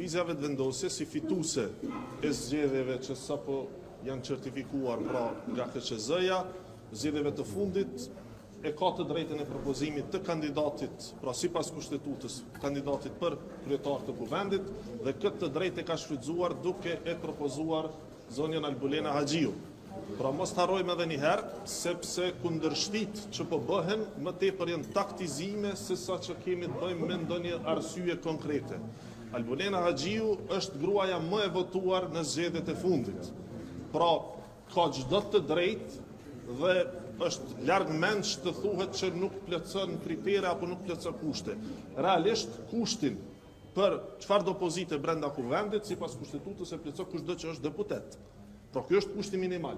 Lëvizja Vetëvendosje si fituese e zgjedhjeve që sapo janë certifikuar pra nga KQZ-ja, zgjedhjeve të fundit e ka të drejtën e propozimit të kandidatit, pra sipas kushtetutës, kandidatit për kryetar të kuvendit dhe këtë të drejtë e ka shfrytëzuar duke e propozuar zonjën Albulena Haxhiu. Pra mos të harrojmë edhe një herë, sepse kundërshtitë që po bëhen më tepër janë taktizime se sa që kemi të bëjmë me ndonjë arsye konkrete. Albulena Haxhiu është gruaja më e votuar në zgjedhjet e fundit. Pra, ka çdo të drejtë dhe është larg mendsh të thuhet që nuk plotëson kritere apo nuk plotëson kushte. Realisht, kushtin për çfarëdo pozite brenda kuvendit, sipas kushtetutës e plotëson kushdo që është deputet. Pra ky është kushti minimal.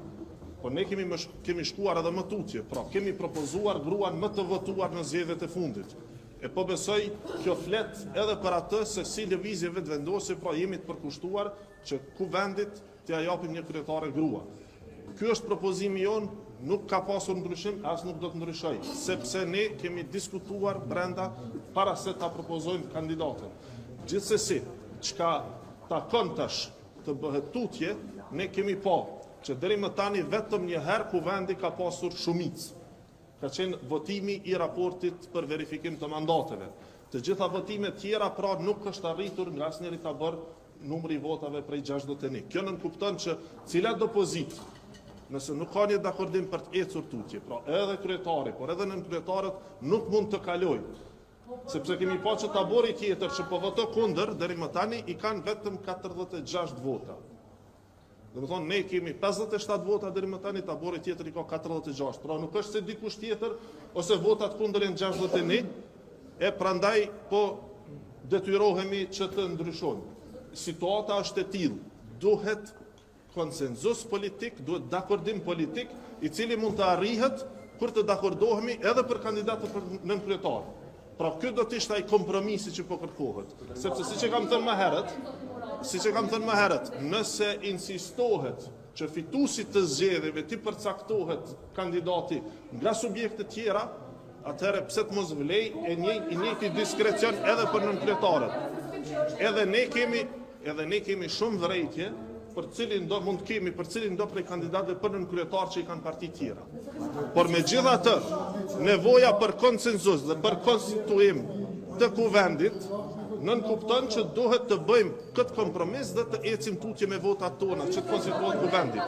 Por ne kemi më, kemi shkuar edhe më tutje, pra kemi propozuar gruan më të votuar në zgjedhjet e fundit. E po besoj kjo flet edhe për atë se si lëvizje vetëvendosje, pra jemi të përkushtuar që kuvendit t'ia japim një kryetare grua. Ky është propozimi jonë, nuk ka pasur ndryshim, as nuk do të ndryshojë, sepse ne kemi diskutuar brenda para se ta propozojmë kandidatin. Gjithsesi, çka takon tash të bëhet tutje, ne kemi pa që deri më tani vetëm një herë kuvendi ka pasur shumicë. Ka qenë votimi i raportit për verifikim të mandateve. Të gjitha votimet tjera pra nuk është arritur nga asnjëri tabor numri i votave prej 61. Kjo nënkupton që cilado pozitë, nëse nuk ka një dakordim për të ecur tutje, pra edhe kryetari, por edhe nënkryetarët nuk mund të kalojnë. Sepse kemi pa që tabori tjetër që po voton kundër, deri më tani, i kanë vetëm 46 vota. Domethonë, ne kemi 57 vota deri më tani, tabori tjetër i ka 46. Pra nuk është se dikush tjetër, ose votat kundër janë 61, e prandaj po detyrohemi që të ndryshojmë. Situata është e tillë, duhet konsenzus politik, duhet dakordim politik, i cili mund të arrihet kur të dakordohemi edhe për kandidatët për nënkryetar. Pra ky do të ishte ai kompromisi që po kërkohet, sepse siç e kam thënë më herët, siç e kam thënë më herët, nëse insistohet që fituesit të zgjedhjeve t'i përcaktohet kandidati nga subjekte tjera, atëherë pse të mos vlej e një, i njëjti diskrecion edhe për nënkryetarët. Edhe ne kemi edhe ne kemi shumë vërejtje për cilin do mund të kemi për cilin do prej kandidatëve për nënkryetar që i kanë parti tjera. Por megjithatë, nevoja për konsensus dhe për konstituim të kuvendit nënkupton që duhet të bëjmë këtë kompromis dhe të ecim tutje me votat tona që të konstituohet kuvendi.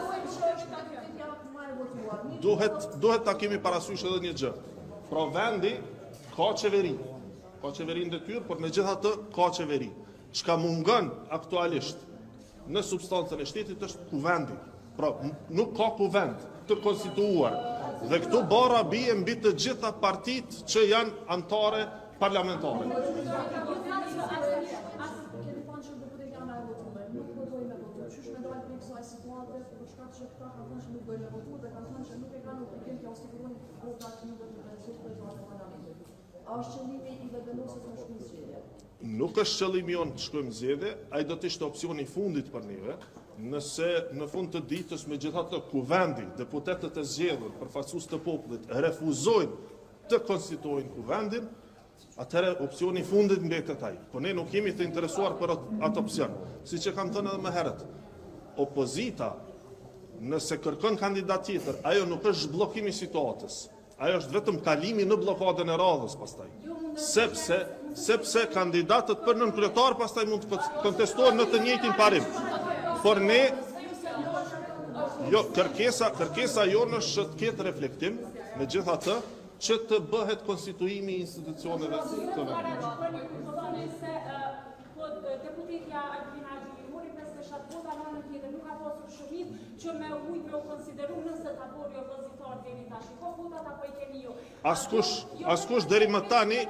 Duhet duhet ta kemi parasysh edhe një gjë. Pra vendi ka qeveri, ka qeveri në detyrë, por megjithatë ka qeveri. Çka mungon aktualisht në substancën e shtetit është kuvendi. Pra, nuk ka kuvend të konstituuar. Dhe këtu barra bie mbi të gjitha partitë që janë anëtare parlamentare. A është qëllimi i Vetëvendosjes me shku në zgjedhje? Nuk është qëllimi jonë të shkojmë në zgjedhje, ai do të ishte opsioni i fundit për neve, nëse në fund të ditës megjithatë kuvendi, deputetët e zgjedhur, përfaqësues të popullit refuzojnë të konstituojnë kuvendin, atëherë opsioni i fundit mbetet ai. Po ne nuk jemi të interesuar për atë opsion. Siç e kam thënë edhe më herët, opozita nëse kërkon kandidat tjetër, ajo nuk është zhbllokim i situatës. Ajo është vetëm kalimi në bllokadën e radhës pastaj. Sepse sepse kandidatët për nënkryetar pastaj mund të kontestohen në të njëjtin parim. Por ne jo kërkesa kërkesa jonë është që të ketë reflektim, megjithatë që të bëhet konstituimi i institucioneve të vendit. Po deputetja Albulena Haxhiu mori 57 vota, në anën tjetër nuk ka pasur shumicë që me mujt me u konsideru nëse tabori opozitar deri tash i ka votat apo i keni ju. Askush, askush deri më tani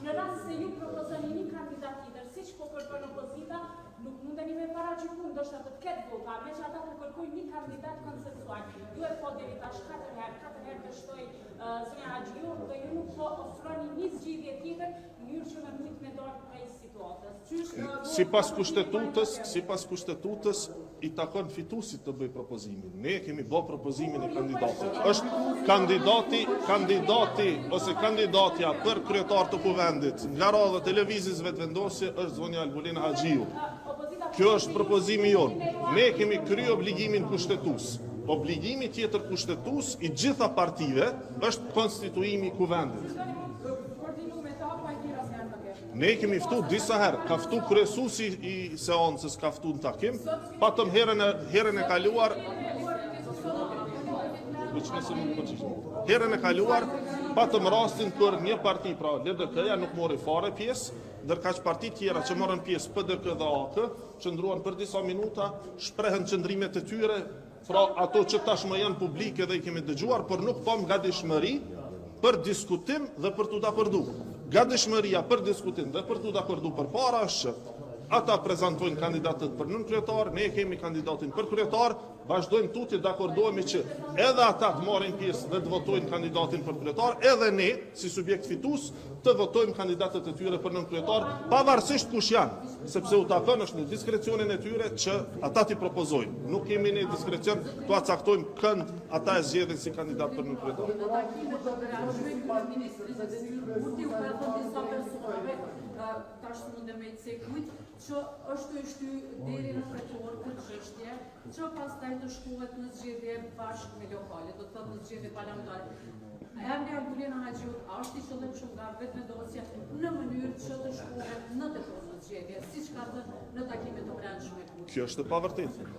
Në rast se ju propozoni një kandidat tjetër, siç po kërkon opozita, nuk mundeni me paragjyku, ndoshta do të ketë vota, meqë ata po kërkojnë një kandidat konsensual. Ju e po deri tash katër herë, katër herë dështoi uh, zonja Haxhiu dhe ju nuk po ofroni një zgjidhje tjetër, në mënyrë që me mujt me dalë prej situatës. situatës? Qysh Sipas kushtetutës, sipas kushtetutës i takon fituesit të bëjë propozimin. Ne kemi bë propozimin e kandidatit. Është kandidati, kandidati ose kandidatja për kryetar të kuvendit nga radhët e Lëvizjes Vetëvendosje është zonja Albulena Haxhiu. Kjo është propozimi jonë. Ne kemi kry obligimin kushtetues. Obligimi tjetër kushtetues i gjitha partive është konstituimi i kuvendit. Ne kemi ftu disa herë, ka ftu kryesuesi i seancës, ka ftu në takim, patëm herën e, herën e kaluar, veç nëse mund të përgjigjem. Herën e kaluar patëm rastin kur një parti, pra LDK-ja nuk mori fare pjesë, ndërkaq parti tjera që morën pjesë PDK dhe AAK, qëndruan për disa minuta, shprehën qëndrimet e tyre, pra ato që tashmë janë publike dhe i kemi dëgjuar, por nuk pam gatishmëri për diskutim dhe për t'u dakordu. Gatishmëria për diskutim dhe për t'u dakordu përpara është që ata prezantojnë kandidatët për nënkryetar, ne kemi kandidatin për kryetar, vazhdojmë tutje dakordohemi që edhe ata të marrin pjesë dhe të votojnë kandidatin për kryetar, edhe ne si subjekt fitues të votojmë kandidatët e tyre për nënkryetar, pavarësisht kush janë, sepse u takon është në diskrecionin e tyre që ata t'i propozojnë. Nuk kemi ne diskrecion t'ua caktojmë kënd ata e zgjedhin si kandidat për nënkryetar. Në takimet e brendshme, kryeministri në detyrë Kurti u ka thënë disa personave, tash mundem me i cek kujt, që është e shty deri në tetor këtë çështje, që pastaj të shkohet në zgjedhje bashkë me lokale, do të thotë në zgjedhje parlamentare. Emri Albulena Haxhiut a është i qëllimshëm nga vetëvendosja në mënyrë që të shkohet në tetor në zgjedhje, siç ka thënë në takimet e brendshme Kurti. Kjo është e pavërtetë.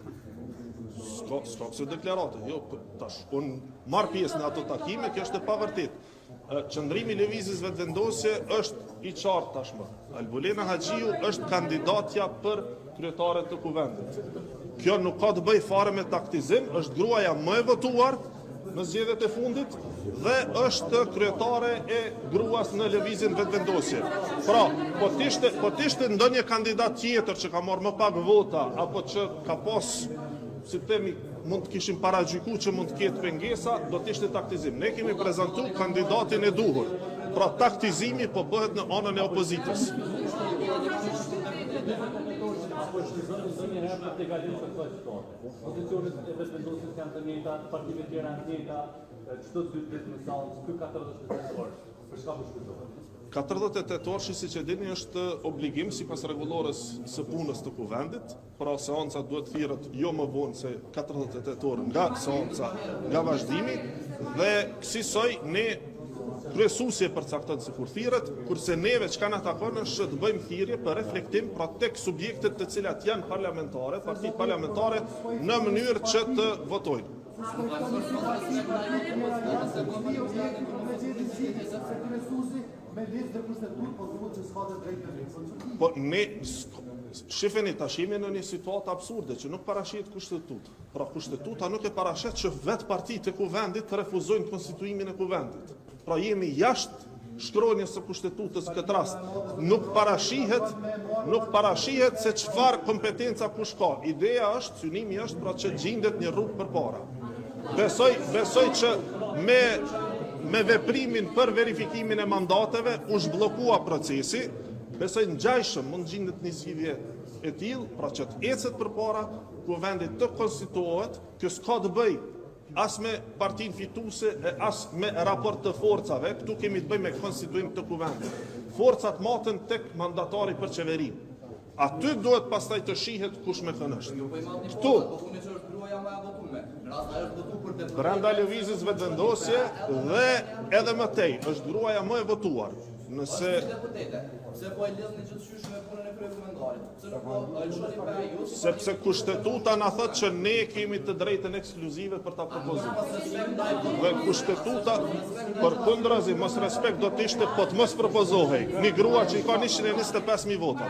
S'ka s'ka kësi deklarate. Jo, tash unë marr pjesë në ato takime, kjo është e pavërtetë. Qëndrimi i Lëvizjes Vetëvendosje është i qartë tashmë. Albulena Haxhiu është kandidatja për kryetare të kuvendit. Kjo nuk ka të bëjë fare me taktizim, është gruaja më e votuar në zgjedhjet e fundit dhe është kryetare e gruas në Lëvizjen Vetëvendosje. Pra, po t'ishte, po t'ishte ndonjë kandidat tjetër që ka marrë më pak vota apo që ka pas si të themi, mund të kishim paragjyku që mund të ketë pengesa, do të ishte taktizim. Ne kemi prezantu kandidatin e duhur. Pra taktizimi po bëhet në anën e opozitës. Apo shfrytëzoni ndonjëherë për të kalim të kësaj situate. Pozicionet e vetëvendosjes janë të njëjta, partive tjera janë të njëjta, çdo dy ditë në seancë, ky 48 orë. Për çka po shfrytëzohet? 48 orëshi, siç e dini, është obligim sipas rregullores së punës të kuvendit, pra seanca duhet thirret jo më vonë se 48 orë nga seanca, nga vazhdimi, dhe kësisoj ne kryesuesi e përcakton se kur thirret, kurse neve çka na takon është që të bëjmë thirrje për reflektim pra tek subjektet të cilat janë parlamentare, partitë parlamentare në mënyrë që të votojnë. Po ne shifeni tash jemi në një situatë absurde që nuk parashihet kushtetuta. Pra kushtetuta nuk e parasheh që vetë partitë e kuvendit të refuzojnë konstituimin e kuvendit. Pra jemi jashtë shkronjës së kushtetutës këtë rast. Nuk parashihet, nuk parashihet se çfarë kompetenca kush ka. Ideja është, synimi është pra që gjindet një rrugë përpara. Besoj, besoj që me me veprimin për verifikimin e mandateve u zhbllokua procesi. Besoj ngjajshëm mund gjindet një zgjidhje e tillë, pra që të ecet përpara, kuvendi të konstituohet, kjo s'ka të bëjë as me partinë fituese e as me raport të forcave, këtu kemi të bëjmë me konstituim të kuvendit. Forcat maten tek mandatari për qeverinë. Aty duhet pastaj të shihet kush me kënd është. Po i matni Këtu, forcat, po thuni që është gruaja më e votuar. Në rast ajo është votuar për deputet. brenda lëvizjes vetëvendosje dhe edhe më tej, është gruaja më e votuar. Nëse Është deputete. Pse po e lidhni gjithçysh me punën e kryekuvendarit? Pse nuk po e lëshoni pa ju? si sepse kushtetuta na thotë që ne kemi të drejtën ekskluzive për ta propozuar. Mos respekt ndaj Dhe kushtetuta përkundrazi mos respekt do të ishte po të mos propozohej një grua që i ka 125.000 vota.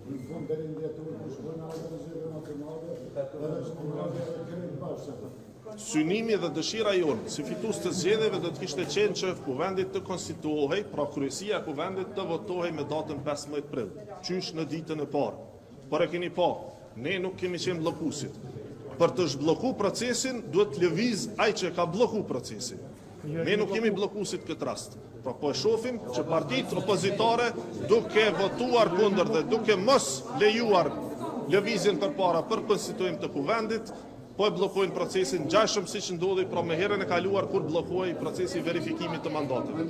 Në fund deri në dhjetor ku shkojnë edhe në zgjedhje nacionale, edhe shkojnë edhe krejt bashkë. Synimi dhe dëshira jonë, si fitues të zgjedhjeve do të kishte qenë që Kuvendi të konstituohej, pra kryesia e Kuvendit të votohej me datën 15 prill, qysh në ditën e parë. Por e keni pa, ne nuk kemi qenë bllokuesit. Për të zhblloku procesin, duhet të lëviz ai që e ka blloku procesin. Ne nuk jemi bllokuesit këtë rast. Pra po e shohim që partitë opozitare duke votuar kundër dhe duke mos lejuar lëvizjen përpara për konstituim të kuvendit, po e bllokojnë procesin ngjashëm siç ndodhi pra me herën e kaluar kur bllokohej procesi i verifikimit të mandateve.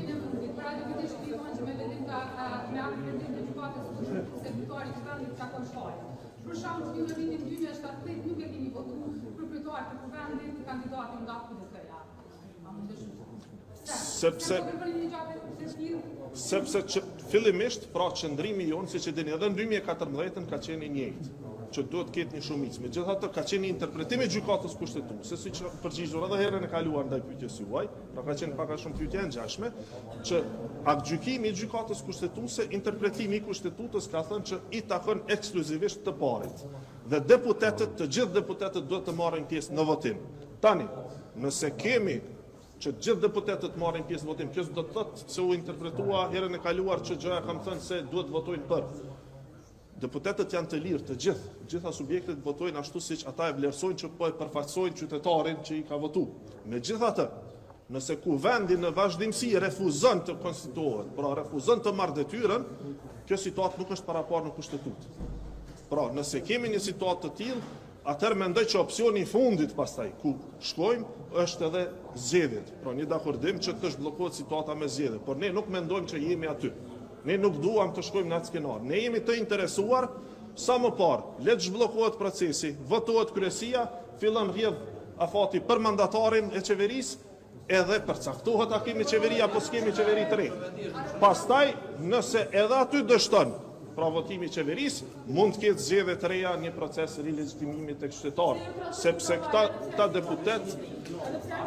Për shembull, ju në vitin 2017 nuk e keni votuar për kryetar të kuvendit kandidatin nga PDK-ja. Sepse sepse që fillimisht pra qëndrimi jonë siç e dini edhe në 2014-ën ka qenë i njëjtë që duhet të ketë një shumicë. Megjithatë ka qenë një interpretim i gjykatës kushtetuese, siç jam përgjigjur edhe herën e kaluar ndaj pyetjes suaj, pra ka qenë pak a shumë pyetje e ngjashme, që aktgjykimi i gjykatës kushtetuese, interpretimi i kushtetutës ka thënë që i takon ekskluzivisht të parit. Dhe deputetët, të gjithë deputetët duhet të marrin pjesë në votim. Tani, nëse kemi që të gjithë deputetët marrin pjesë në votim, kjo s'do të thotë se u interpretua herën e kaluar që gjoja kam thënë se duhet të votojnë për. Deputetët janë të lirë të gjithë, të gjitha subjektet votojnë ashtu siç ata e vlerësojnë që po e përfaqësojnë qytetarin që i ka votu. Megjithatë, nëse kuvendi në vazhdimësi refuzon të konstituohet, pra refuzon të marrë detyrën, kjo situatë nuk është paraparë në kushtetutë. Pra, nëse kemi një situatë të tillë, atëherë mendoj që opsioni i fundit pastaj ku shkojmë është edhe zgjedhjet. Pra një dakordim që të zhbllokohet situata me zgjedhje, por ne nuk mendojmë që jemi aty. Ne nuk duam të shkojmë në atë skenar. Ne jemi të interesuar sa më parë, le të zhbllokohet procesi, votohet kryesia, fillon rrjedh afati për mandatarin e qeverisë, edhe përcaktohet a kemi qeveri apo s'kemi qeveri të re. Pastaj, nëse edhe aty dështon, pra votimi i qeverisë, mund të ketë zgjedhje të reja, një proces rilegjitimimi tek qytetarët, sepse këta këta deputet,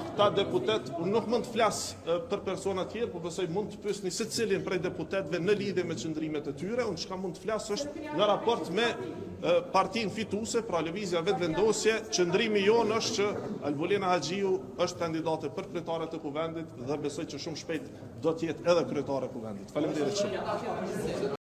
këta deputet, unë nuk mund të flas për persona të tjerë, por besoj mund të pyesni secilin prej deputetëve në lidhje me qëndrimet e tyre, unë çka mund të flas është në raport me partinë fituese, pra Lëvizja Vetëvendosje, qëndrimi jonë është që Albulena Haxhiu është kandidate për kryetare të Kuvendit dhe besoj që shumë shpejt do të jetë edhe kryetare e Kuvendit. Faleminderit shumë.